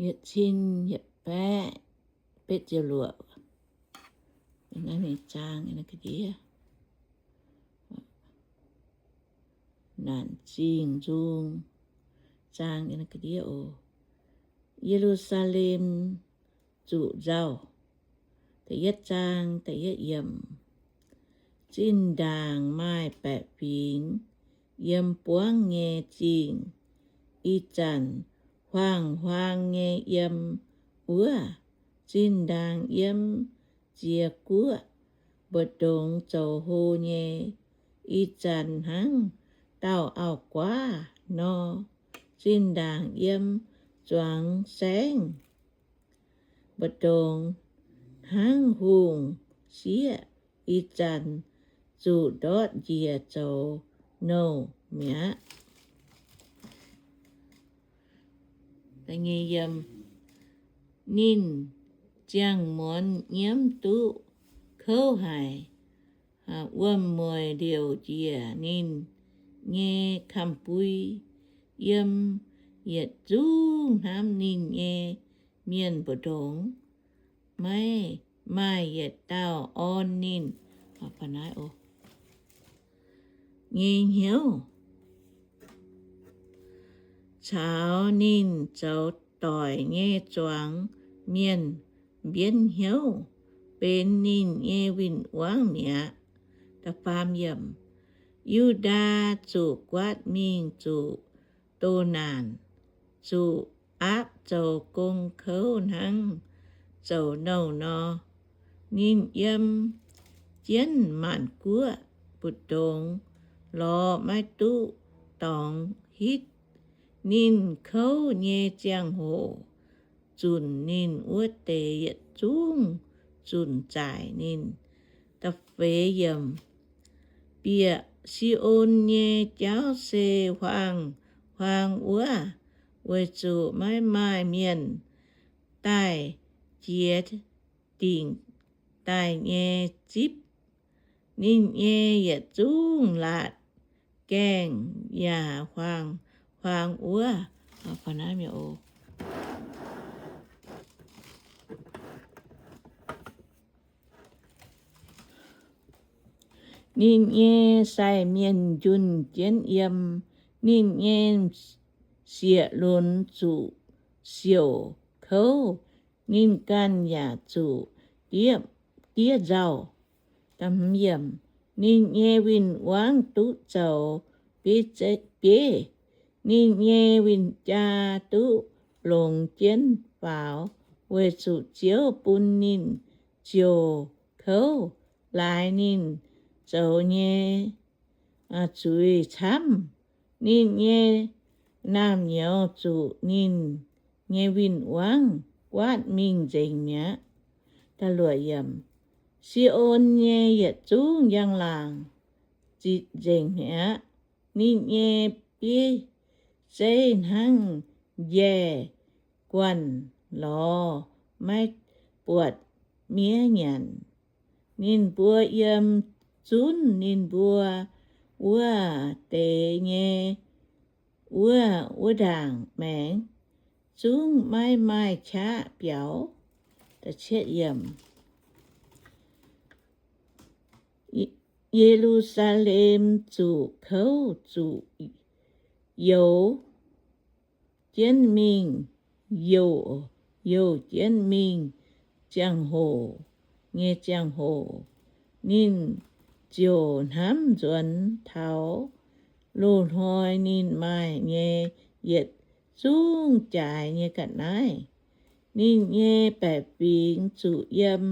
yietc cin yietc baeqv betv ziepc luoqc. Naaiv mingh zaang ga'ndiev, naanc zingh nzung, zaang ga'ndiev oc. Ye^lu^saa^lem zuqc nzauh. Da'yietv zaang, da'yietv yiemc. Zinh ndaangc maaih baeqc fingx yiem buangv nyei zingh, ih zanc huaang-huaang nyei yiem wuov. Zinh ndaangc yiem ziex guoqv mbu'ndongx zoux hlo nyei, ih zanc hnangv dauh auv-guaav nor. Zinh ndaangc yiem zuangx saengv mbu'ndongx hnangv hungh sieqv, ih zanc zuqc ndortv njiec zoux nouh mi'aqv. Ninh ziangh muonz nyiemv duqv kouv haic. Wuom-mueic liouc njiec ninh nyei kamx-bui. Yiem yietc zungv hnamv ninh nyei mienh mbu'ndongx maiv maaih yietc dauh orn ninh nyei hnyouv. Caux ninh zoux doic nyei zuangx mienh mbienv hnyouv benx ninh nyei win-wangv mi'aqv. Yu^ndaa zuqc guaatv mingh zuqc doh naanc, zuqc aapv zoux gong kouv hnangv zoux nouh nor. Ninh yiem jienv maanc guoqv mbu'ndongx lorz maiv duqv dorngx hitv. Ninh kouv nyei ziangh hoc zunc ninh wuov deix yietc zungv zunc zaaic ninh. Bieqc Si^on nyei jauv se huaang-huaang wuov, weic zuqc maiv maaih mienh daaih jiex dingc daaih nyei zipv. Ninh nyei yietc zungv laatc gaengh yaac huaang-huaang wuov. Ninh nyei sai mienh njunh jienv yiem, ninh nyei sieqv-lunx zuqc siouc kouv, ninh ganh yaac zuqc diev nzauh. Ninh nyei win-wangv duqv zoux bieiv, ninh nyei win-jaa duqv longx jienv faaux, weic zuqc Ziouv bun ninh ziouc kouv laaix ninh zoux nyei zuiz camv. Ninh nyei naamh nyouz zuqc ninh nyei win-wangv guaatv mingh nzengc mi'aqv. Si^on nyei yietc zungv njang-laangc zitc nzengc mi'aqv. Ninh nyei bieiv zeiv hnangv njaih guanh lorz maiv buatc miev nyanc. Ninh mbuo yiem zunv ninh mbuo wuov deix nyei wuov, wuov ndaangc maengx zungv maiv maaih qaqv biaux. Ye^lu^saa^lem zuqc kouv zuqc youz jienv mingh, youc, youc jienv mingh ziangh hoc nyei ziangh hoc, ninh ziouc hnamv nzuonx taux loz-hnoi ninh maaih nyei yietc zungv jaaix nyei ga'naaiv. Ninh nyei baeqc fingx zuqc yiem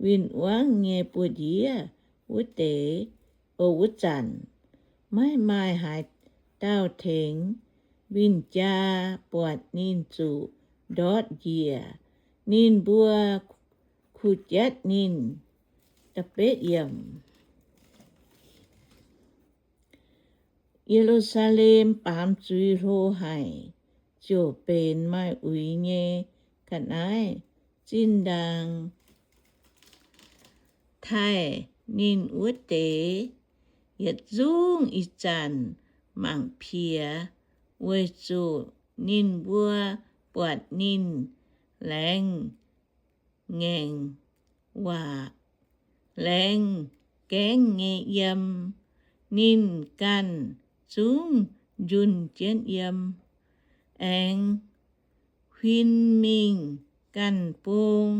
win-wangv nyei buoz-ndiev wuov deix, o, wuov zanc, maiv maaih haaix dauh tengx. Win-jaa buatc ninh zuqc ndortv njiec, ninh mbuo kuh jatv ninh. Ye^lu^saa^lem baamz zuiz hlo haic, ziouc benx maaih uix nyei ga'naaiv. Zinh ndaangc taaih ninh wuov deix yietc zungv ih zanc mangc piex, weic zuqc ninh mbuo buatc ninh laengz ngaengc waac, laengz gaengv nyei yiem. Ninh ganh zungv njunh jienv yiem, aengx huin mingh ganh bung.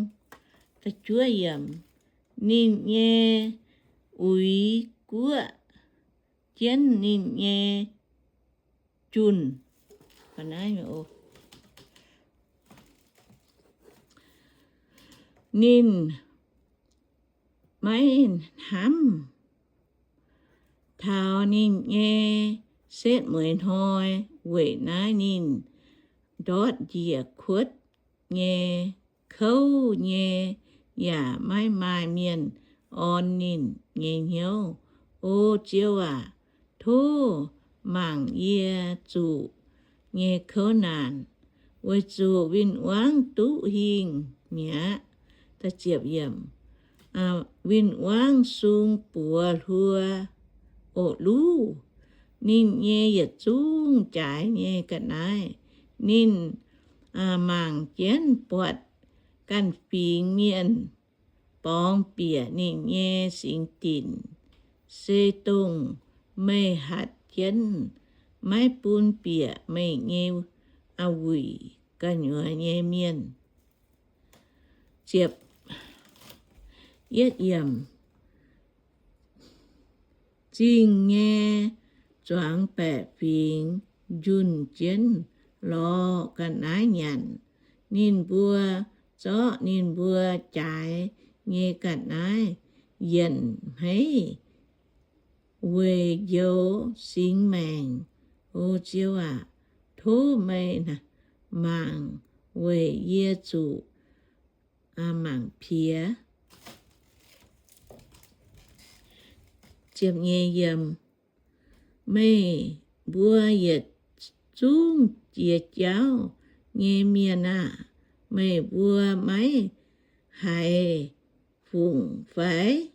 Ninh nyei uix guoqv jienv ninh nyei junh. Ninh maiv hnamv taux ninh nyei setv mueiz hnoi. Weic naaiv ninh ndortv njiec kuotv nyei, kouv nyei, yaac maiv maaih mienh orn ninh nyei hnyouv. O Ziouv aac, tov mangc yie zuqc nyei kouv naanc, weic zuqc win-wangv duqv hingh mi'aqv. Win-wangv sung buoz hluo oc.Luv ninh nyei yietc zungv jaaix nyei ga'naaiv. Ninh mangc jienv buatc ganh fingx mienh borngz bieqc ninh nyei singx dinc, se dongh meih hatc jienv maiv bun bieqc meih nyei wuic gu'nyuoz nyei mienh. Zingh nyei zuangx baeqc fingx njunh jienv lorz ga'naaiv nyanc. Ninh mbuo zorqv ninh mbuo jaaix nyei ga'naaiv yienc hmeiv weic njoux singx maengc. O Ziouv aac, tov meih mangc weic yie zuqc mangc piex. Meih mbuo yietc zungv jiex jauv nyei mienh aah! Meih mbuo maiv haiz fungc fai?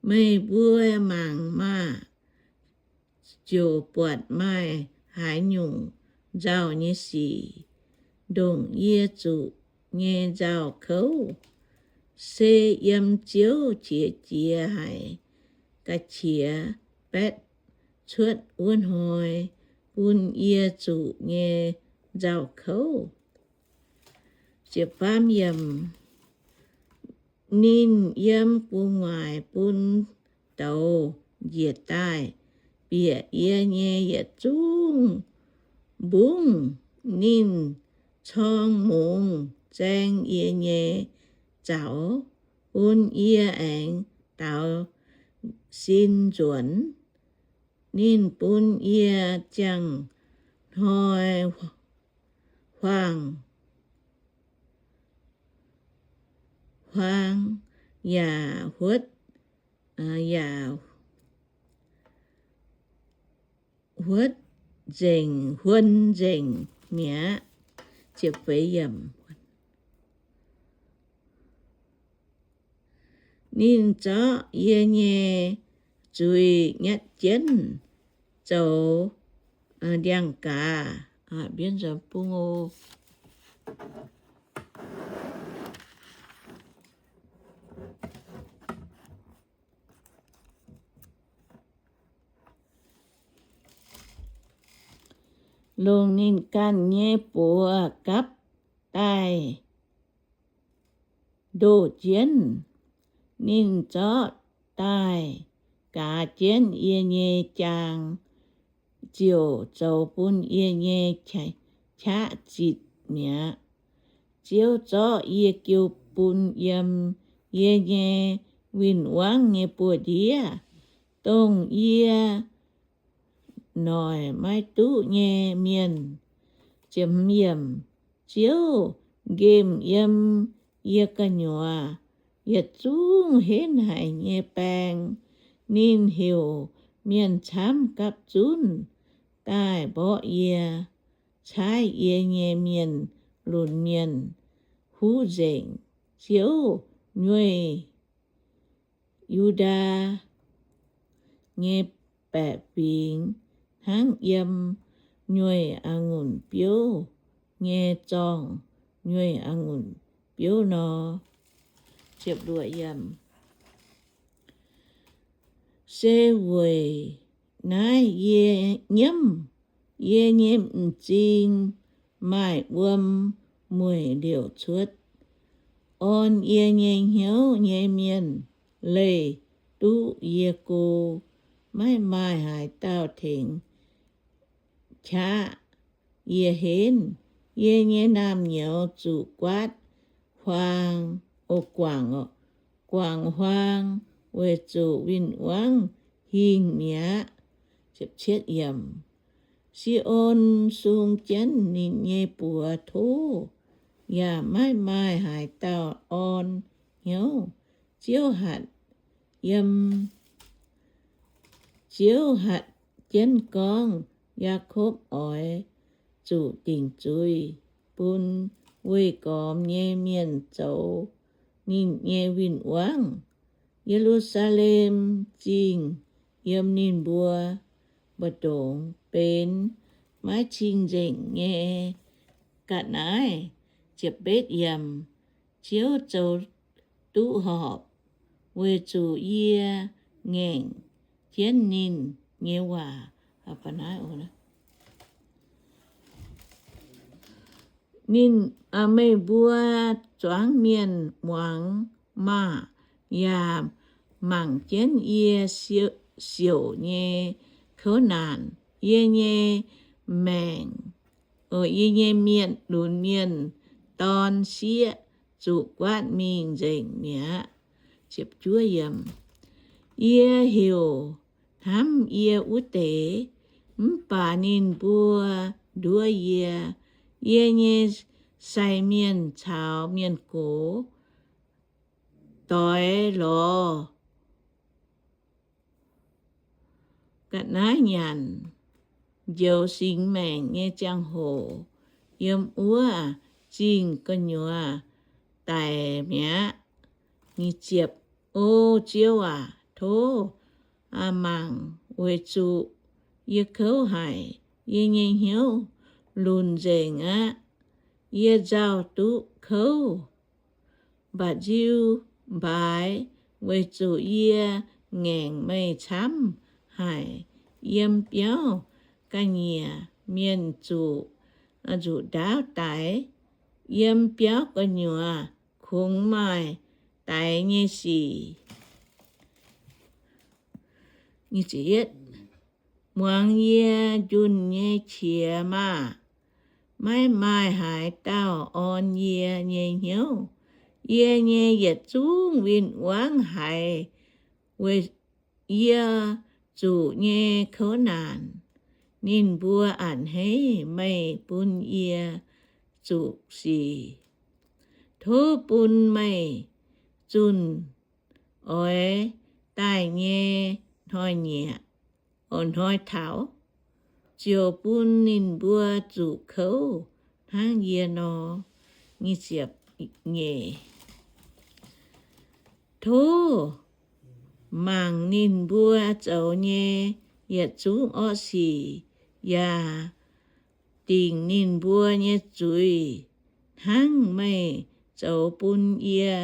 Meih mbuo mangc maah! Ziouc buatc maaih haaix nyungc nzauh nyei sic ndongc yie zuqc nyei nzauh kouv? Se yiem Ziouv qiex jiez haic, ga'qiex baetv cuotv wuov hnoi bun yie zuqc nyei nzauh kouv. Ninh yiem gu'nguaaic bun douz njiec daaih bieqc yie nyei yietc zungv mbungv. Ninh corng mungz zaeng yie nyei zaux, bun yie aengx daaux sin nzuonx. Ninh bun yie ziangh hnoi huaang, huaang yaac huotv, yaac huotv nzengc, huon nzengc mi'aqv. Ninh zorqv yie nyei zuiz nyatv jienv zoux ndiangx-gaaz. Longc ninh ganh nyei buoz gapv daaih ndoh jienv. Ninh zorqv daaih gaaz jienv yie nyei jaang, ziouc zoux bun yie nyei qaqv zitc mi'aqv. Ziouv zorqv yie jiu bun yiem yie nyei win-wangv nyei buoz-ndiev, dongh yie noic maiv duqv nyei mienh. Ziouv nqemh yiem yie gu'nyuoz yietc zungv henv haic nyei baeng. Ninh heuc mienh camv gapv zunv daaih mborqv yie, caaiv yie nyei mienh lunx mienh huv nzengc. Ziouv nyueih Yu^ndaa nyei baeqc fingx hnangv yiem nyueih a'ngunc biouv. nyei zorngh nyueih a'ngunc biouv nor. Se weic naaiv yie nyiemv yie nyei m'zing maaih wuom mueic liouc cuotv, orn yie nyei hnyouv nyei mienh leih duqv yie go. Maiv maaih haaix dauh tengx qaqv yie henv. Yie nyei naamh nyouz zuqc guaatv huaang, o, guangc, guangc huaang weic zuqc win-wangv hingh mi'aqv. Si^on sung jienv ninh nyei buoz tov, yaac maiv maaih haaix dauh orn hnyouv. Ziouv hatc yiem, Ziouv hatc jienv gorngv, Yaakopv oix zuqc dingc zuiz bun weih gormx nyei mienh zoux ninh nyei win-wangv. Ye^lu^saa^lem Zingh yiem ninh mbuo mbu'ndongx benx maiv cing-nzengc nyei ga'naaiv. Ziouv zoux duqv horpc weic zuqc yie ngaengc jienv ninh nyei waac. Ninh, meih mbuo zuangx mienh muangx maah! Yaac mangc jienv yie siouc nyei kouv naanc. Yie nyei maengc, yie nyei mienh, lunx mienh dorn sieqv zuqc guaatv mingh nzengc mi'aqv. Yie heuc hnamv yie wuov deix, mv baac ninh mbuo nduov yie. Yie nyei sai mienh caux mienh gox doix lorz ga'naaiv nyanc njoux singx maengc nyei ziangh hoc, yiem wuov zingh gu'nyuoz daic mi'aqv. O Ziouv aac, tov mangc, weic zuqc yie kouv haic. Yie nyei hnyouv lunc nzengc aqv. Yie nzauh duqv kouv mba'nziu mbaaix, weic zuqc yie ngaengc meih camv haic. Yiem biauv ga'nyiec mienh zuqc nzuqc ndaauv daix, yiem biauv gu'nyuoz kungx maaih daix nyei sic. Muangx yie njunh nyei qiex maah! Maiv maaih haaix dauh orn yie nyei hnyouv. Yie nyei yietc zungv win-wangv haiz weic yie zuqc nyei kouv naanc. Ninh mbuo a'hneiv meih bun yie zuqc sic. Tov bun meih zunh oix daaih nyei hnoi-nyieqc, hnoi taux, ziouc bun ninh mbuo zuqc kouv hnangv yie nor. Tov mangc ninh mbuo zoux nyei yietc zungv orqv sic, yaac dingc ninh mbuo nyei zuiz hnangv meih zoux bun yie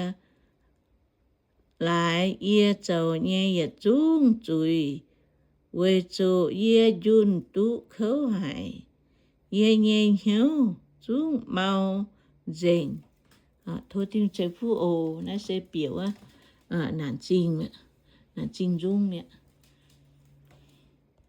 laaix yie zoux nyei yietc zungv zuiz, weic zuqc yie njunh duqv kouv haic. Yie nyei hnyouv zungv mau nzengc. Tov Tin-Hungh ceix fuqv oc. Naaiv se bieqc wuov naanc zingh, naanc zingh nzung mi'aqv.